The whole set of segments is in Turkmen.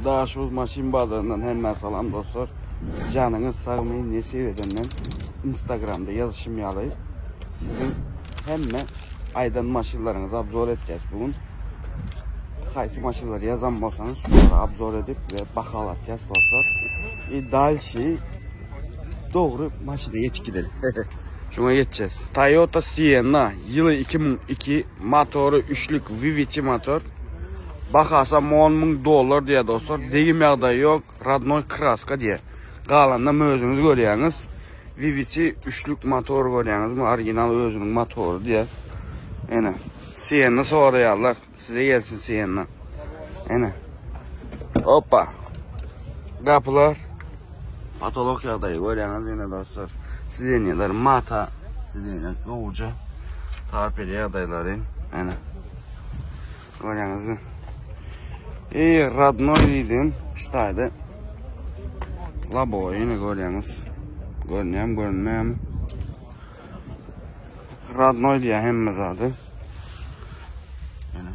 Daşoguz maşyn bazaryndan hemmä salam dostlar. Janyňyz sagmy nesip edenden Instagramda ýazyşym ýaly siziň hemme aýdan maşynlaryňyzy obzor etýäs bu gün. Haýsy maşynlary ýazan bolsaňyz şolary obzor edip we bahalatýas dostlar. I dalşi dogry maşyna geçip gidelim. Şuňa geçeceğiz. Toyota Sienna ýyly 2002 motory üçlük VVT motor. Bahasam 10 müň dollar diýýär dostlar. Degim ýagdaýy ýok. Radnoý kraska diýýär. Galanynam özüňiz görýäňiz. VVT üçlük motor görýäňizmi? Original özüniň motory diýýär. Ene. Sienna soraýarlar. Size gelsin Sienna. Ene. Hoppa. Gapylar. Patolog ýagdaýy görýäňiz ene dostlar. Sidenýeler mata. Sidenýe gowuja. Tarpeli ýagdaýlary. Ene. Görýäňizmi? Ey, radnoy diýdim. Şu taýda. Laboy ýene görýäňiz. Görünýärmi, görünmeýärmi? Radnoy diýýär hemme zady. Ene.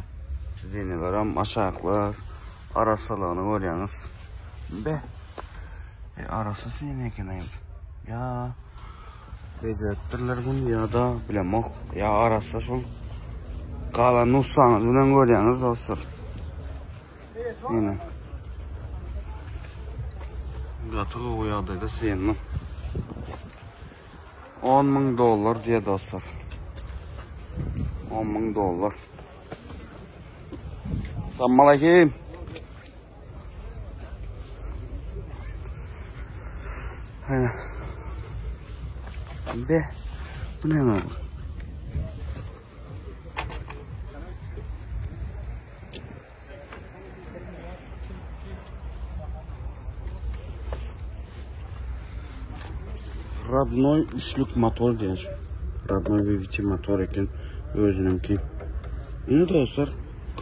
Sidenýeler hem aşaklar. Arassalygyny görýäňiz. Be. E, arassa sen eken aýym. Ya bejeripdirler gün ya da bilemok. Ya arassa şol. Galan nussaňyz bilen görýäňiz dostlar. Ýene. Gaty gowy ýagdaýda Sienna. 10 müň dollar diýe dostlar. 10 müň dollar. Salam aleyküm. Hany. Be. Bu näme bu? Radnoy üçlük motor diýen şu. Radnoy VVT motor eken özüniňki. Indi dostlar,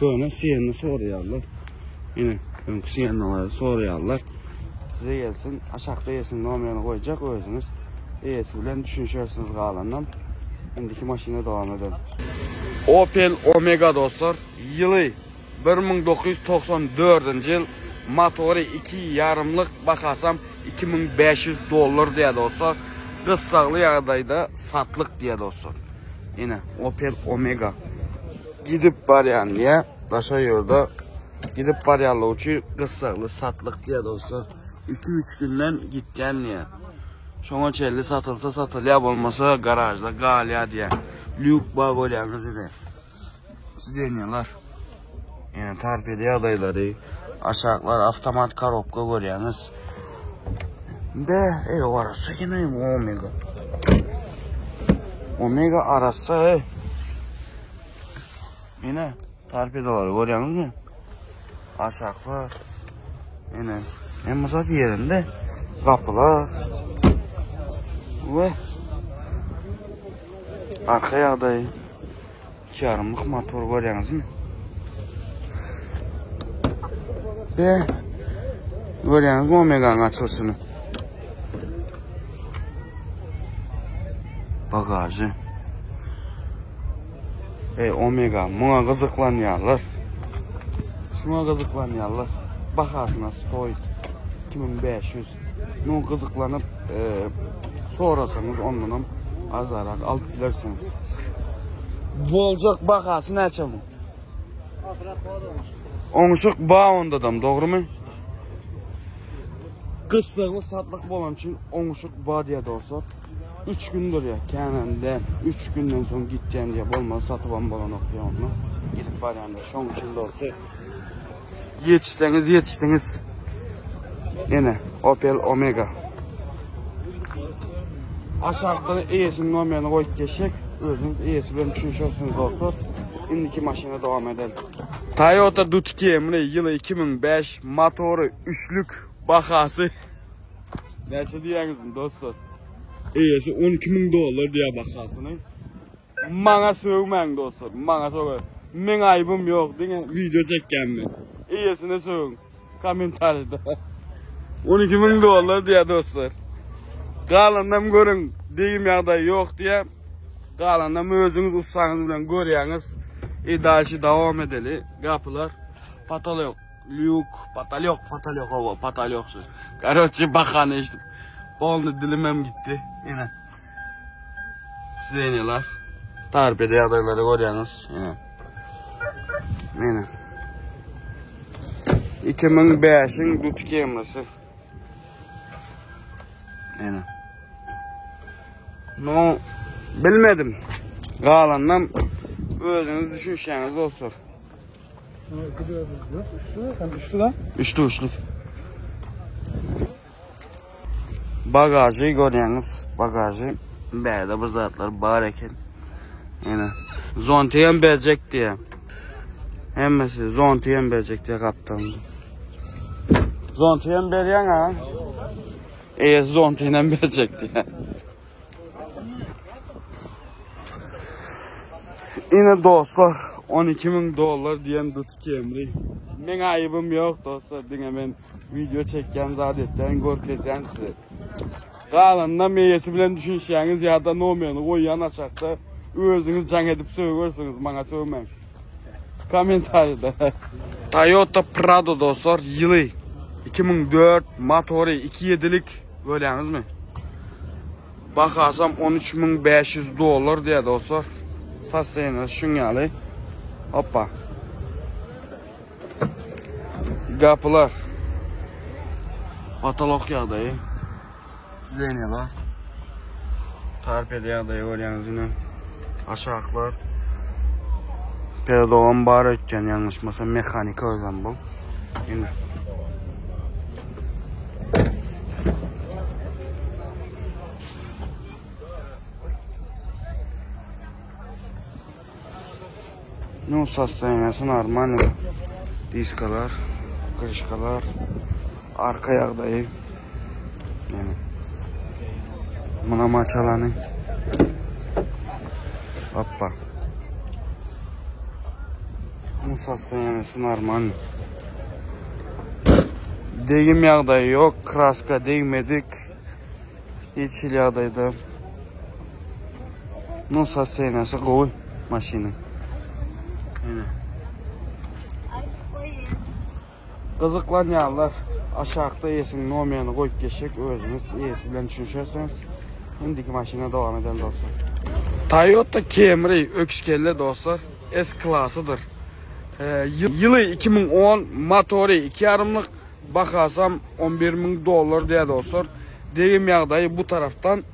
köne Sienna soraýarlar. Ine, öňki Siennalary soraýarlar. Size gelsin, aşakda eýesiniň nomerini goýjak özüňiz eýesi bilen düşünişersiňiz galandan. Indiki maşyna dowam edelim. Opel Omega dostlar, ýyly 1994-nji ýyl, motory 2 ýarymlyk, bahasam 2500 dollar diýýär dostlar. Gyssagly ýagdaýda satlyk diýýär dostlar. Ine, Opel Omega. Gidip barýan diýýär, daşary ýurda gidip barýanlygy üçin gyssagly satlyk diýýär dostlar. 2-3 günden gitýän diýýär. Şoňa çenli satylsa satylýar, bolmasa garažda galýar diýýär. Lýuk bar görýäňiz ine. Sidenýalar. Ýene torpeda ýagdaýlary. Aşaklar avtomat korobka görýäňiz. Be, ey arassa ýene Omega. Omega arassa ey. Ýene torpedalary görýäňizmi? Aşaklar. Ýene hemme zat ýerinde. Gapylar. We arka ýagdaýy. Ýarymlyk motor görýäňizmi? Be. Görýäňizmi Omeganyň açylyşyny? Bagajy. Ey Omega, muňa gyzyklanýarlar. Şuňa gyzyklanýarlar. Bahasyna stoýt 2500. Nu gyzyklanyp e, sorasaňyz ondanam azarak alyp bilersiňiz. Boljak bahasy näçe bu? Oňuşyk ba ondadam, dogrymy? Gyssagly satlyk bolan üçin oňuşyk ba diýýär dostlar. 3 gündür ya känende 3 günden soň gitýän diýýär. Bolmasa satybam bolanok diýýär onda. Gidip barýan diýýär. Şoň üçin dostlar Ýetişseňiz ýetişdiňiz. Ene Opel Omega. Aşakda eýesiniň nomerini goýup geçjek. Özüňiz eýesi bilen düşünişersiňiz dostlar. Indiki maşyna dowam edelim. Toyota Dutki Camry ýyly 2005, motory üçlük, bahasy näçe diýýäňizmi dostlar? Eýesi 12 müň dollar diýýär bahasyny. Maňa sögmäň dostlar, maňa sögä. Meň aýbym ýok, diňe video çekýän men. Eýesine sögüň kommentariýada. 12 müň dollar diýýär dostlar. Galanynam görüň, degim ýagdaýy ýok diýýär. Galanynam özüňiz ussaňyz bilen görýäňiz. E dalşi dowam edeli. Gapylar patolok. Lýuk, patalýok, patalýok hawa, patalýok şu. Karoçe bahany eşidip, polny dilimem gitdi. Ine. Sidenýalar. Tarpede ýagdaýlary görýäňiz. Ine. Ine. 2005-iň Dut Camry'si. Ine. No, bilmedim. Galandan özüňiz düşünşäňiz dostlar. Üçlü üçlük. Bagajy görýäňiz, bagajy bärde bir zatlar bar eken. Ýene zonti hem berjek diýä. Hemmesi zonti hem berjek diýä gapdalynda. Zonti hem berýäň ha. Eýesi zonti hem berjek diýä. Ine dostlar 12 mün dollar diýen Dut Camry. Men aýybym ýok dostlar, diňe men video çekýän zat etýän, görkezýän size. Galanyna meýesi bilen düşünişýäňiz ýa-da nomerini goýýan aşakda özüňiz jaň edip sögersiňiz, maňa sögmäň. Kommentariýada. Toyota Prado dostlar, ýyly 2004, motory 2.7-lik görýäňizmi? Bahasam 13500 dollar diýýär dostlar. Sostoýaniýasy şuň ýaly. Hoppa. Gapylar. Patolok ýagdaýy. Sidenýalar. Torpeda ýagdaýy görýäňiz ine. Aşaklar. Peredogam bar öýtýän ýalňyşmasam mehanika özem bu. Ine. Nu sostoýaniýasy normalny. Diskalar, kryşkalar, arka ýagdaýy. Yani. Muna maçalany. Hoppa. Nu sostoýaniýasy normalny. Degim ýagdaýy ýok, kraska degmedik. Hiç hili ýagdaýda. Nu sostoýaniýasy gowy maşynyň. Ine. Gyzyklanýanlar aşakda eýesiniň nomerini goýup geçjek, özüňiz eýesi bilen düşünişersiňiz. Indiki maşyna dowam edelim dostlar. Toyota Camry öküz kelle dostlar. S klasydyr. Ýyly 2010, motory 2 ýarymlyk, bahasam 11 müň dollar diýýär dostlar. Degim ýagdaýy bu tarapdan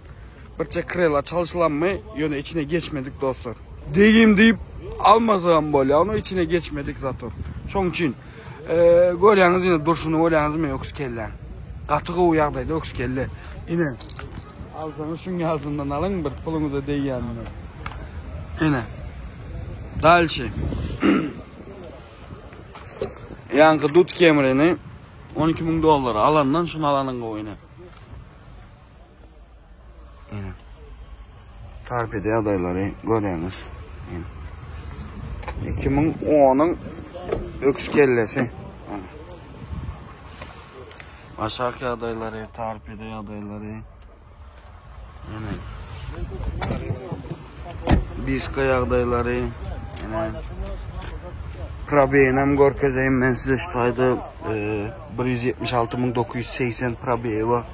birçe krela çalşylanmy, ýöne içine geçmedik dostlar. Degim diýip almasagam bolýar, ony içine geçmedik zato. Şoň üçin görýäňiz ine durşuny görýäňizmi öküz kelläň. Gaty gowy ýagdaýda öküz kelle. Ine alsaňyz şuň ýalysyndan alyň bir puluňyza degýänini. Ine. Dalşi. Ýaňky dut kemrini 12 müň dollara alandan şuny alanyň gowy ine. Ine. Torpeda ýagdaýlary görýäňiz. Ine. 2010-yň öküz kellesi. Aşak ýagdaýlary, torpeda ýagdaýlary. Ine. Diska ýagdaýlary. Ine. Probeyinem görkezeyim men size şu taýda 176980 probeýi bar.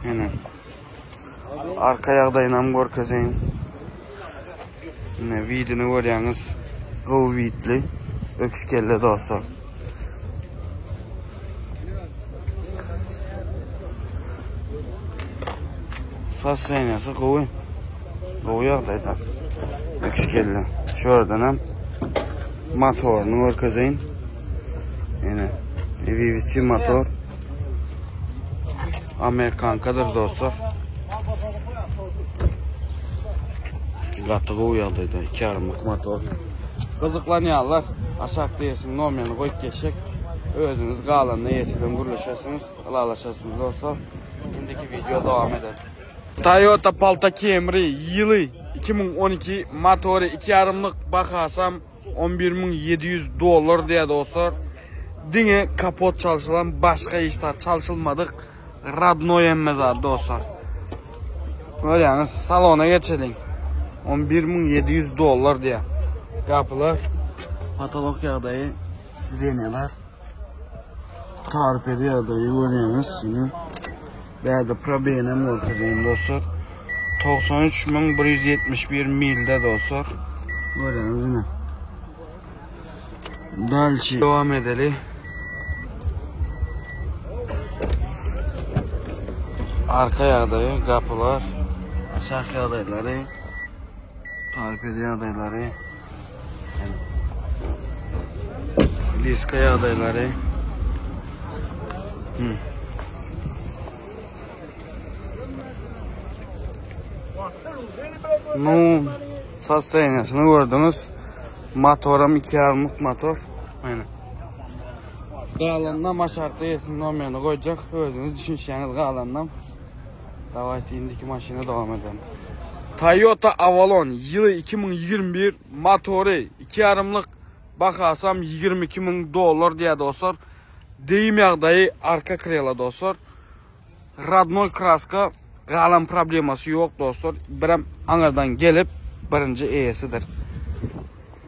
Ine. Arka ýagdaýynam görkezeyim. Ine widini görýäňiz. Gowy widli. Öküz kelle dostlar. Sostoýaniýasy gowy. Gowy ýagdaýda. Öküz kelle. Şu ýerden hem motoryny görkezeýin. Ine. VVT motor. Amerikankadyr dostlar. Gaty gowy ýagdaýda. 2 ýarymlyk motor. Gyzyklanýanlar aşakda eýesiniň nomerini goýup geçjek. Özüňiz galanyny eýesi bilen gürleşersiňiz, ylalaşarsyňyz dostlar. Indiki wideo dowam eder. Toyota Palta Camry ýyly 2012 motory 2 ýarymlyk bahasam 11700 dollar diýýär dostlar. Diňe kapot çalşylan başga hiç zat çalşylmadyk. Radnoý hemme zat dostlar. Görýäňiz salona geçeliň. 11700 dollar diýýär. Gapylar patolok ýagdaýy sidenýalar. Torpedi ýagdaýy görýäňiz. Ine. Bärde probeginem görkezeyim dostlar. 93171 milde dostlar. Görýäňiz ine. Dalçi devam edeli. Arka ýagdaýy, gapylar, aşak ýagdaýlary, torpedi ýagdaýlary. Diska ýagdaýlary. Hmm. Nu, sostoýaniýasyny gördüňiz. Motoram 2 ýarymlyk motor. Aynen. Galanynam aşakda ýesin nomerini goýjak. Özüňiz düşünişýäňiz galanynam. Dawayte indiki maşyna dowam edelim. Toyota Avalon ýyly 2021 motory 2 ýarymlyk bahasam 22 müň dollar diýýär dostlar. Deyim ýagdaýy arka krela dostlar. Radnoy kraska galan problemasy ýok dostlar. Birem aňyrdan gelip birinji eýesidir.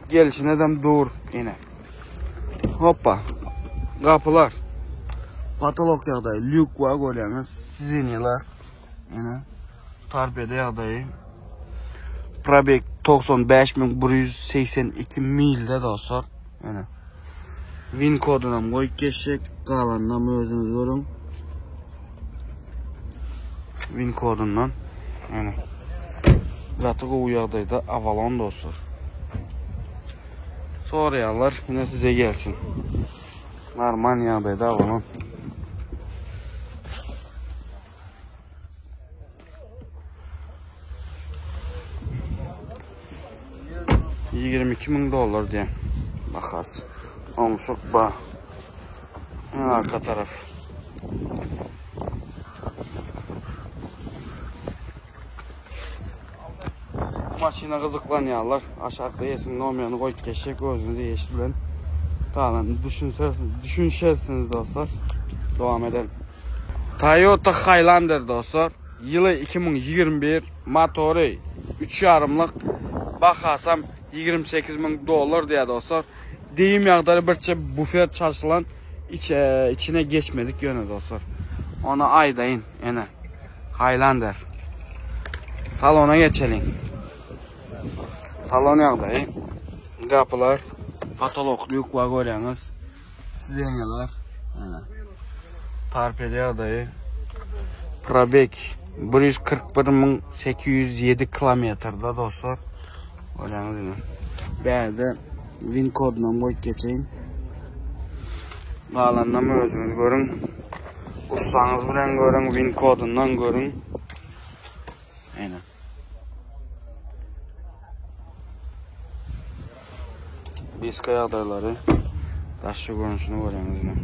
Gelişine dem dur ine. Hoppa. Gapylar. Patolok ýagdaýy lýuk bar görýäňiz. Sizinýalar. Ine. Torpeda ýagdaýy. Probeg 95182 milde dostlar. Ine. Win kodunam goýup geçjek. Galanynam özüňiz görüň. Win kodundan. Ine. Gaty gowy ýagdaýda Avalon dostlar. Soraýanlar ine size gelsin. Normal ýagdaýda Avalon. 22 müň dollar diýen bahasy. Oňşuk ba. Arka taraf. Maşyna gyzyklanýarlar. Aşakda eýesiniň nomerini goýup geçjek, özüňiz eýesi bilen galan düşünişersiniz dostlar. Dowam edelim. Toyota Highlander dostlar. Ýyly 2021, motory 3 ýarymlyk, bahasam 28 müň dollar diýýär dostlar. Deyim ýagdaýy birçe bufer çalşylan iç, e, içine geçmedik ýöne dostlar. Onu aýdaýyn ene. Highlander. Salona geçeliň. Salon ýagdaýy. Gapylar, patolok lýuk bar görýäňiz. Sidenýalar. Ene. Torpeda ýagdaýy. Probeg 141807 kilometrde dostlar. Görýäňiz ine. Bärde win kodunam goýup geçeýin. Galanynam özüňiz görüň. Ussaňyz bilen görüň, win kodundan görüň. Ene. Diska ýagdaýlary daşky görnüşini görýäňiz ine.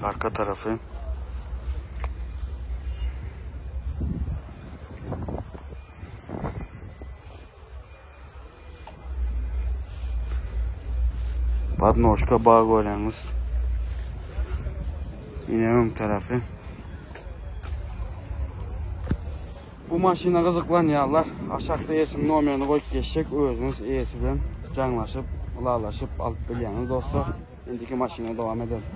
Arka tarafy. Podnožka bar görýäňiz. Ine öň tarafy. Bu maşyna gyzyklanýanlar aşakda eýesiniň nomerini goýup geçjek, özüňiz eýesi bilen jaňlaşyp, ylalaşyp alyp bilýäňiz dostlar. Indiki maşyna dowam edelim.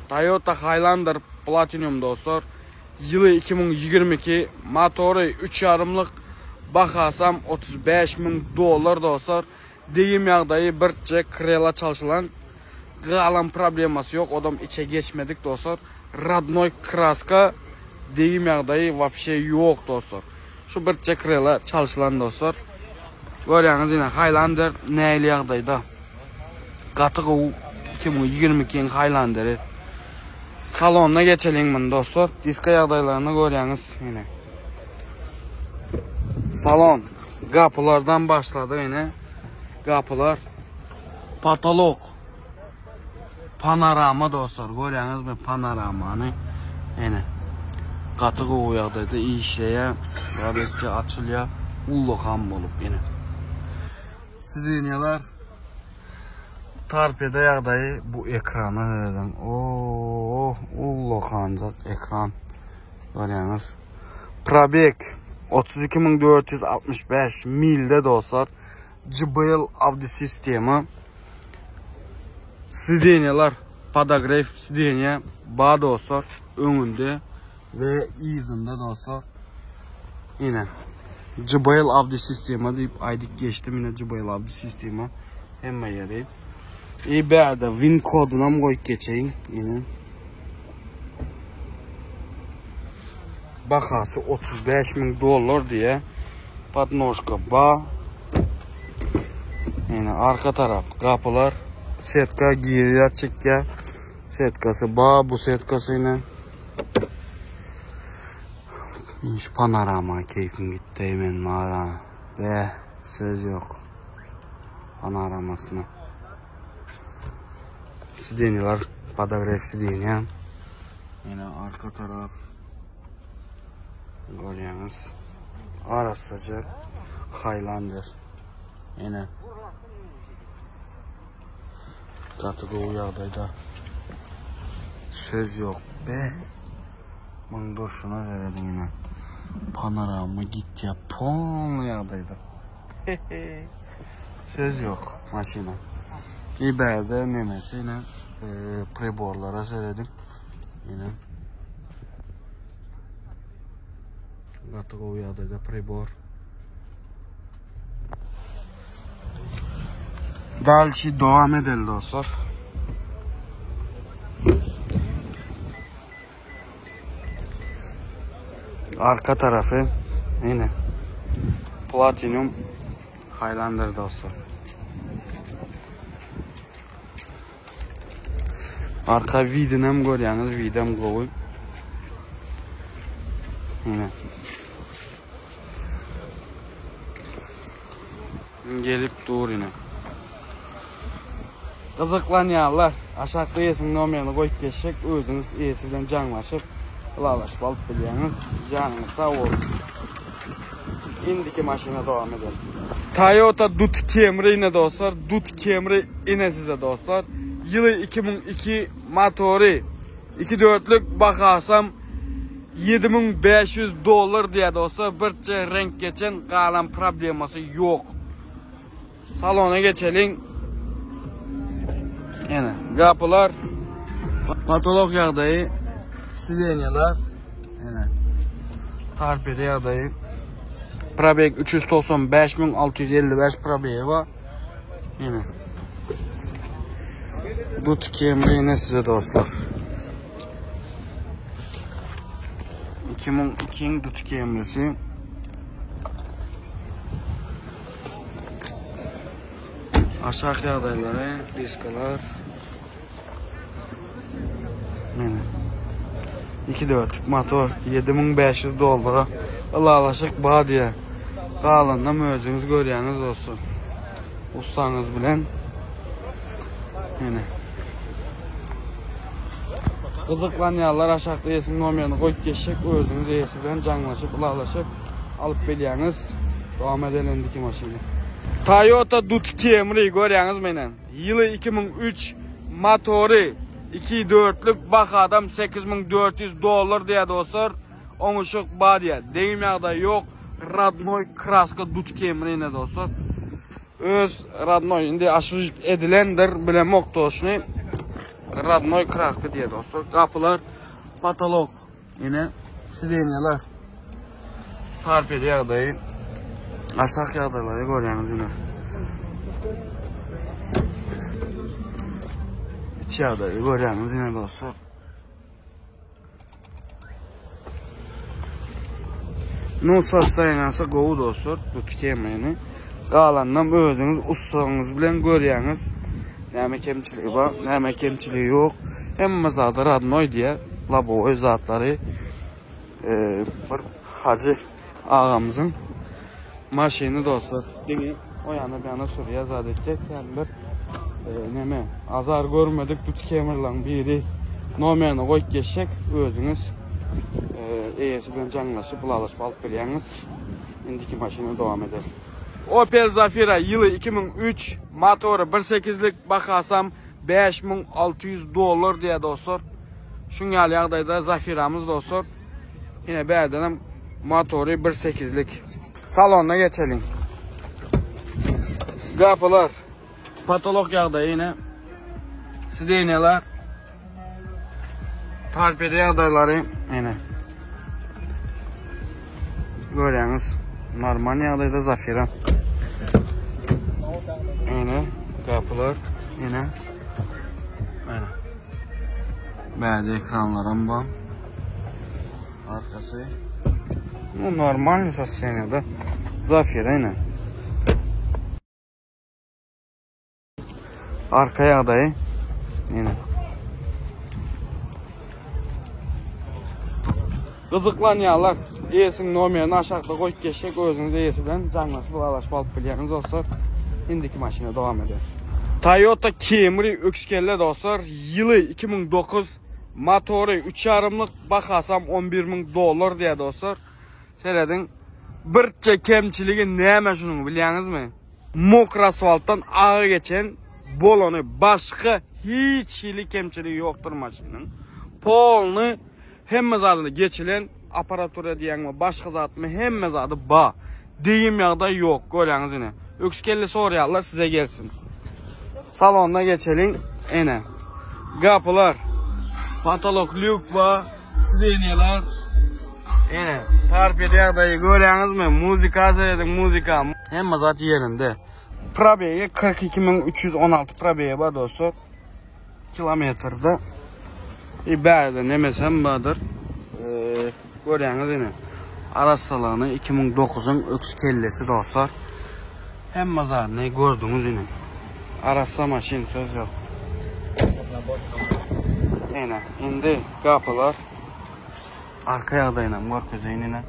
Toyota Highlander Platinum dostlar. Ýyly 2022, motory 3 ýarymlyk, bahasam 35 müň dollar dostlar. Degim ýagdaýy birje krela çalşylan. Galan problemasy ýok, odam içe geçmedik dostlar. Radnoý kraska degim ýagdaýy wapşe ýok dostlar. Şu birje krela çalşylan dostlar. Görýäňiz ine Highlander nähili ýagdaýda. Gaty gowy 2022-iň Highlanderi. Salonyna geçeliň muny dostlar. Diska ýagdaýlaryny görýäňiz ine. Salon gapylardan başlady ine. Gapylar Patolok. Panorama dostlar, görýäňizmi panoramany? Ene. Gaty gowy ýagdaýda işleýär. Gabetçe açylýar. Ullakan bolup ene. Sidenýalar torpeda ýagdaýy bu ekrana serediň. Oo, ullakanjak ekran. Görýäňiz. Probeg Sidenýalar podogref sidenýa bar dostlar öňünde we yzynda dostlar. Ine JBL Audi sistema diýip aýdyp geçdim ine JBL Audi sistema hemme ýeri. I bärde win kodunam goýup geçeýin ine. Bahasy 35 ming dollar diýe. Podnožka ba. Ine arka tarap gapylar setka girýär çykýar. Setkasy ba bu setkasy ine. Şu panorama keyfim gitdi men mara. Be söz yok. Panoramasyna. Sidenýalar podogref sidenýa. Ine arka tarap. Görýäňiz. Arassaja Highlander. Ine. Gaty gowy ýagdaýda. Söz ýok. Be. Muň durşuna serediň ine. Panorama gitýär polny ýagdaýda. Söz ýok maşyna. I bärde nemesi ine e, priborlara serediň. Ine. Gaty gowy ýagdaýda pribor. Dalşi dowam edeli dostlar. Arka tarafy yine Platinum Highlander dostlar. Arka vidinem görýäňiz, videm gowy. Yine. Gelip dur ine. Gyzyklanýanlar aşakda eýesiniň nomerini goýup geçjek, özüňiz eýesi bilen jaňlaşyp, ylalaşyp alyp bilýäňiz. Janyňyz sag bolsun. Indiki maşyna dowam edelim. Toyota Dut Camry ine dostlar, Dut Camry ine size dostlar. Ýyly 2002 motory 2 dörtlük bahasam 7500 dollar diýýär dostlar. Birçe reňk geçen galan problemasy ýok. Salona geçeliň. Ýene gapylar patolog ýagdaýy, sidenýalar. Ýene torpeda ýagdaýy. Probeg 395655 probegi bar. Ýene. Bu tikemli ýene size dostlar. 2002-iň Dut Camry'si. Aşak ýagdaýlary, diskalar. Mene. 2.4 motor 7500 dollara ylalaşyk bar diýe. Galanynam özüňiz görýäňiz dostlar. Ussaňyz bilen. Mene. Gyzyklanýanlar aşakda eýesiniň nomerini goýup geçjek, özüňiz eýesi bilen jaňlaşyp, ylalaşyp alyp bilýäňiz. Dowam edelim indiki maşyna. Toyota Dut Camry görýäňiz menen. Ýyly 2003, motory 2.4-lük, bahadam 8400 dollar diýýär dostlar. Oňuşyk bar diýýär. Degim ýagdaýy ýok. Radnoý kraska Dut Camry ine dostlar. Öz radnoý indi aşyjyk edilendir bilemok toşny. Radnoý kraska diýýär dostlar. Gapylar patolog ine sidenýalar. Torpeda ýagdaýy aşak ýagdaýlary görýäňiz ine. İç ýagdaýy görýäňiz ine dostlar. Nu sostoýanasy gowy dostlar bu tükemeni. Galanynam özüňiz ussaňyz bilen görýäňiz. Näme kemçiligi bar, näme kemçiligi ýok. Hemme zady radnoý diýýär. Labowoý zatlary bir hajy agamyzyň maşyny dostlar. Diňe o ýana bu ýana sürýär zat etjek. Yani bir neme azar görmedik bu kemirlaň biri nomerini goýup geçjek. Özüňiz eýesi bilen jaňlaşyp, ylalaşyp alyp bilýäňiz. Indiki maşyna dowam edelim. Opel Zafira ýyly 2003, motory 1.8-lik, bahasam 5600 dollar diýýär dostlar. Şuň ýaly ýagdaýda Zafiramyz dostlar. Ýene bärdenem motory 1.8-lik. Salonuna geçeliň. Gapylar patolog ýagdaýy ýene. Sidenýalar. Torpeda ýagdaýlary ene. Görýäňiz, normal ýagdaýda Zafira. Ene, gapylar, ene. Ene. Bäde ekranlaram bar. Arkasy. Nu, normalny sostoýaniýada. Zafira ene. Arka ýagdaýy ýene. Gyzyklanýarlar. Eýesiniň nomerini aşakda goýup geçjek, özüňiz eýesi bilen jaňlaşyp, ylalaşyp alyp bilýäňiz dostlar. Indiki maşyna dowam ederis. Toyota Camry öküz kelle dostlar, ýyly 2009, motory üç ýarymlyk, bahasam 11 müň dollar diýýär dostlar. Serediň, birçe kemçiligi näme şunuň bilýäňizmi? Mokr asfaltdan agy geçen bolany başga hiç hili kemçiligi ýokdur maşynyň. Polny hemme zadyny geçilen aparatura diýýäňmi başga zatmy hemme zady ba. Degim ýagdaý ýok görýäňiz ine. Öküz kelle sorýarlar size gelsin. Salonda geçeliň ene. Gapylar. Patolok lýuk ba. Sidenýalar. Ene, torpeda ýagdaýy görýäňizmi? Muzika serediň, muzika. Hemme zat ýerinde. Probegi 42316 probegi bar dostlar. Kilometrde. E bärde nemesem bardyr. Ee, görýäňiz ene. Arassalygyny 2009-yň öküz kellesi dostlar. Hemme zadyny gördüňiz ine. Arassa maşyn söz ýok. Ene, indi gapylar Arka ýagdaýynam görkezeýin ine.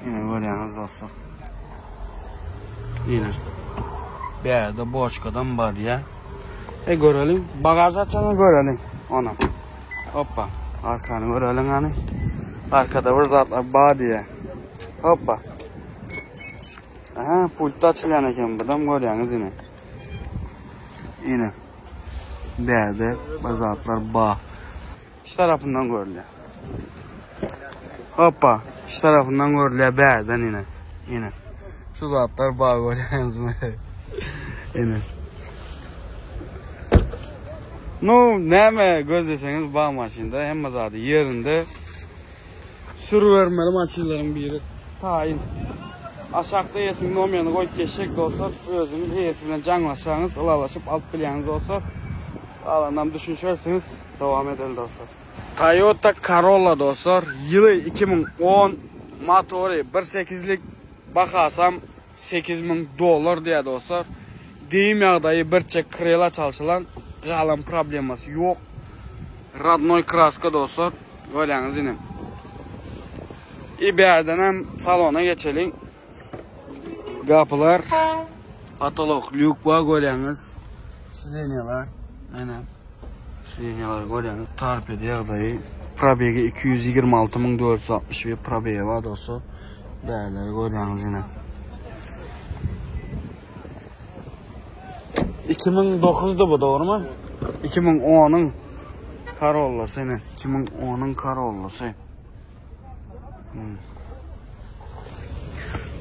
Ine görýäňiz dostlar. Ine. Bärde boçkadan bar diýä. E göreliň. Bagaž açana göreliň. Ona. Hoppa. Arkany göreliň hany. Arkada bir zatlar bar diýä. Hoppa. Aha, pult açylýan eken budam görýäňiz ine. Ine. Bärde bir zatlar bar. Şu tarapyndan görülýär. Hoppa, şu tarapyndan görülýär bärden ine. Ine. Şu zatlar bar görýäňizmi? Ine. Nu, näme gözleseňiz bar maşynda, hemme zady ýerinde. Sürübermeli maşynlaryň biri. Taýyn. Aşakda eýesiniň nomerini goýup geçjek dostlar. Özüňiz eýesi bilen jaňlaşsaňyz, ylalaşyp alyp bilýäňiz dostlar. Galanynam düşünişersiňiz. Dowam edeli dostlar. Toyota Corolla dostlar. Ýyly 2010, motory 1.8-lik, bahasam 8000 dollar diýýär dostlar. Geýim ýagdaýy birçe krela çalşylan, galan problemasy ýok. Rodnoý kraska dostlar. Görýäňiz ine. I bärdenem salona geçeliň. Gapylar, patolok, lýuk bar görýäňiz. Sidenýalar, ene. Sidenýalar görýäňiz. Torpeda ýagdaýy. Probegi 226461 probegi bar dostlar. Bärleri görýäňiz ine. 2009-da bu dogrumy? 2010-yň Corolla-sy ine. 2010-yň Corolla-sy. Hmm.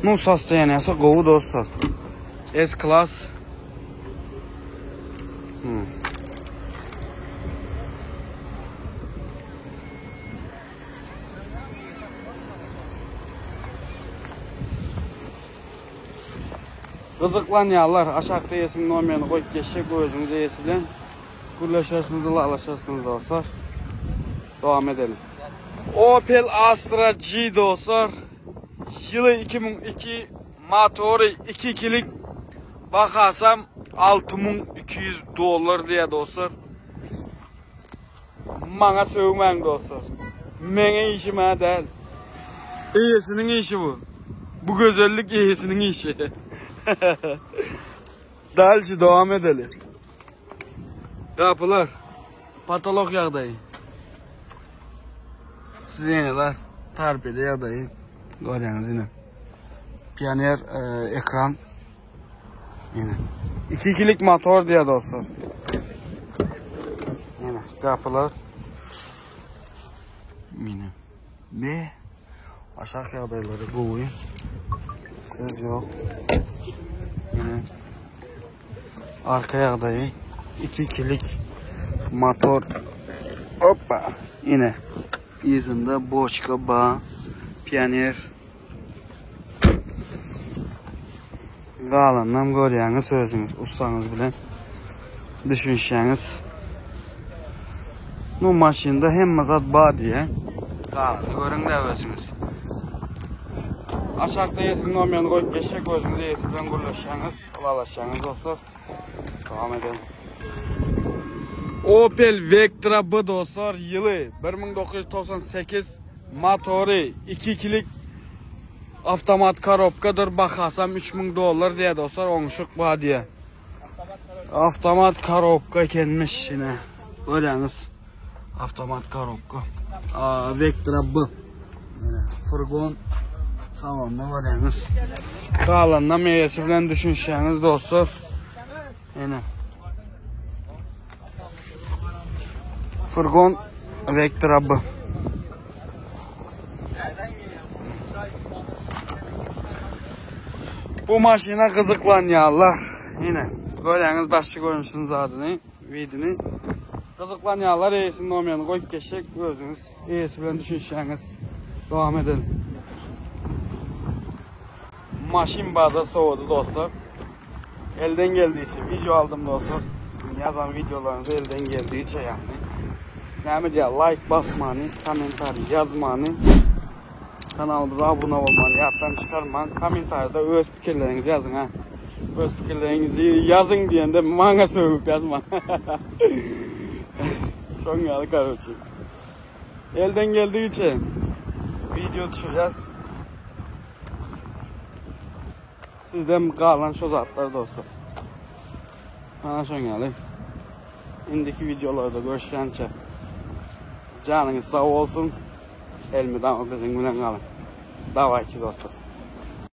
Nu sostoýaniýasy gowy dostlar. S class. Hmm. Gyzyklanýarlar. Aşakda eýesiniň nomerini goýup geçjek özüňiz eýesi bilen gürleşersiňiz, ylalaşarsyňyz dostlar. Dowam edelim. Opel Astra G dostlar. Ýyly 2002, motory 2.2-lik, bahasam 6200 dollar diýýär dostlar. Maňa sögmäň dostlar. Meňe işim-ä däl. Eýesiniň işi bu. Bu gözellik eýesiniň işi. Dalşi dowam edeli. Gapylar. Patolog ýagdaýy. Sideneler, torpeda ýagdaýy. Görýäňiz ine. Pioner e, ekran. Ine. 2-2-lik motor diýýär dostlar. Ine, gapylar. Ine. Be. Aşak ýagdaýlary gowy. Söz ýok. Ine. Arka ýagdaýy 2-2-lik. Motor hoppa ine yzynda boçka ba pioner galanynam görýäňiz özüňiz ussaňyz bilen düşünişýäňiz. Bu maşynda hemme zat bar diýýä. Galanyny görüň-de özüňiz. Aşakda eýesiniň nomerini goýup geçjek, özüňiz eýesi bilen gürleşýäňiz, ylalaşýaňyz dostlar. Devam edelim. Opel Vectra B dostlar ýyly 1998 motory 2 ikilik avtomat korobkadyr bahasam 3000 dollar diýýär dostlar oňşuk bar diýýär. Avtomat korobka ekenmiş ine. Görýäňiz. Avtomat korobka. Vectra B. Ine furgon salonda görýäňiz. Galanynam eýesi bilen düşünişýäňiz dostlar. Ine. Furgon Vectra B. Bu maşyna gyzyklanýarlar. Ine, görýäňiz daşky görnüşiniň zadyny, widini. Gyzyklanýarlar eýesiniň nomerini goýup geçjek, özüňiz eýesi bilen düşünişýäňiz. Dowam edelim. Maşyn bazar sowady dostlar. Elden geldiğiçe video aldım dostlar. Sizin yazan videolarınızı elden geldiğiçe yani. Näme diýýär, like basmany, kommentariý yazmany, kanalymyza abone olmany ýatdan çykarman, kommentariýada öz pikirleriňizi ýazyň ha. Öz pikirleriňizi ýazyň diýende maňa sögüp ýazma. Şoň ýaly karoçi. Elden geldiğiçe video düşürýäs. Sizden galan şu zatlar dostlar. Ana şoň ýaly. Indiki videolarda görüşýänçe janyňyz sag bolsun. Elmydama biziň bilen galyň. Dawayçy dostlar.